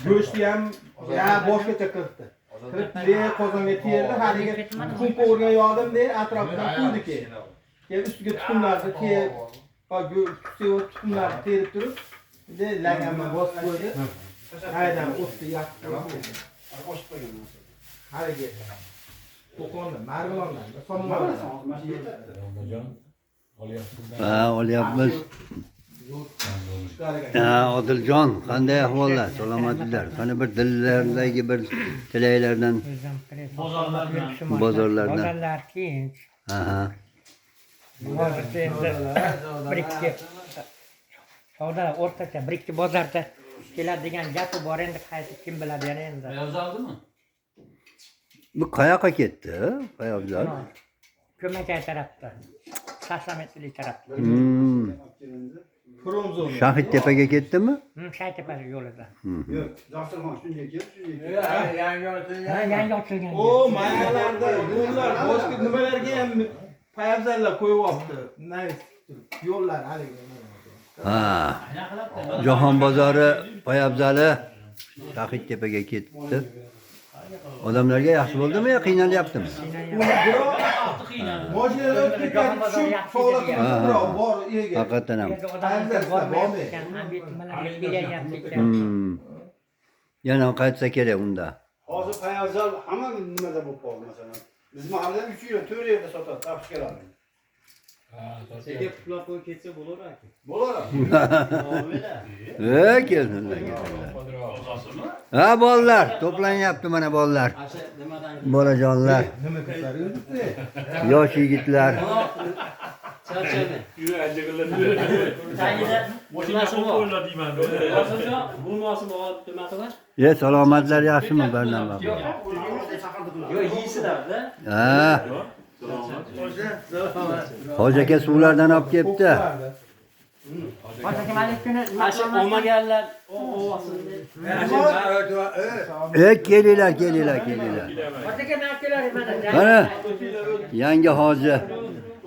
Go'shtni ham ya boshqacha qilibdi. Qilib qozonga terdi, haligi tuxum qovurgan yog'dim de atrofidan quydi keyin. Keyin ustiga tuxumlarni terib, tuxumlarni terib turib, de laganman bosib qo'ydi. Qaydan o'tni yoqib qo'ydi. Haligi Qo'qonda, Marg'ilondan, Somondan. Ha, olyapmiz. Ha, Odiljon, qanday ahvollar? Salomatliklar. Qani bir dillardagi bir tilaklardan. Bozorlardan. Bozorlardan. Bozorlar tinch. Aha. Hozircha endi bir ikki savdo o'rtacha bir ikki bozorda keladi degan gapi bor, endi qaysi kim biladi yana endi. Beyazaldimi? Bu qayoqqa ketdi? Poyabzal. Ko'makay tarafda. Sasametli tarafda. Promzona. Shahidtepaga ketdimi? Shaytepa yo'lida. Yo'q, dasturxon shunday kelib, shunday Ha, yangi ochilgan. O mayalarda yo'llar boshqa nimalarga ham poyabzallar qo'yib olibdi. Nice yo'llar haligi. Ha. Jahon bozori poyabzali Shahidtepaga ketdi. Odamlarga yaxshi bo'ldimi yo qiynalyaptimi? Mashinalar o'tib ketgan, shu sog'liqimiz birov bor ega. Haqiqatan ham. Odamlar bormayapti ekan, nimalarga kelyapti ekan. Yana qaytsa kerak unda. Hozir poyabzal hamma nimada bo'lib qoldi masalan. Biz mahallada 3 yer, 4 yerda sotadi tapishkalarni. Sekin putlab qo'yib ketsa bo'lar aka. Bo'lar. E, kelsinlar, kelsinlar. Ha, bolalar, to'planyapti mana bolalar. Bolajonlar, Nima qilsar yuribdi? yosh yigitlar. Charchadi. Burması bor, nimasi bor? E, salomatlar yaxshimi barnama? Yo'q, yeysizlar-da. Ha. Hoji aka suvlardan olib kelibdi. Hozir malik kuni Ashu olmaganlar ovozini. E, kelinglar, kelinglar, kelinglar. Hozirga man kelar mana. Mana yangi hoji.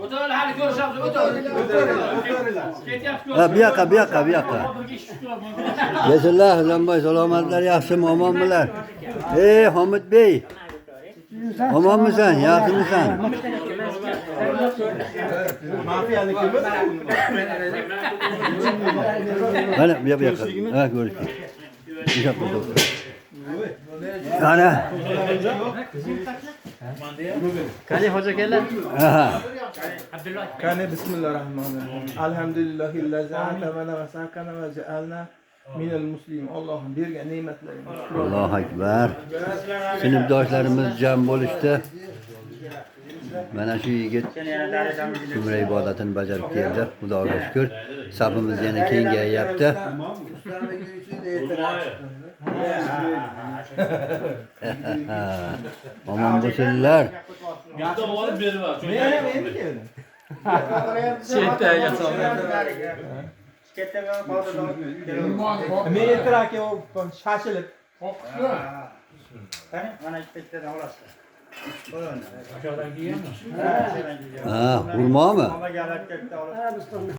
O'taver, hali ko'rishamiz, o'taver. Ketyapmiz. Ha, bu yoqqa, bu yoqqa, bu yoqqa. Kelsinlar, Hasanboy, salomatlar yaxshimi, omonmilar? Ey, Homidbey. Omonmisan, yaxshimisan? Mafiyanikimi? Mana bu yoqqa. Ha, ko'rishdik. Bu yoqqa doktor. Ana. Qani hoji akalar? Aha. Qani bismillahirrohmanirrohim. Alhamdulillahillazi atamana va sakana va ja'alna minal muslimin. Allohim bergan ne'matlaringga shukr. Allohu akbar. Sinfdoshlarimiz jam bo'lishdi. Mana shu yigit umra ibodatini bajarib keldi. Xudoga shukr. Safimiz yana kengayapti. Omon bo'lsinlar. Bitta olib berib. Men ham endi keldim. Men ertaroq shoshilib. Ha, xurmomi?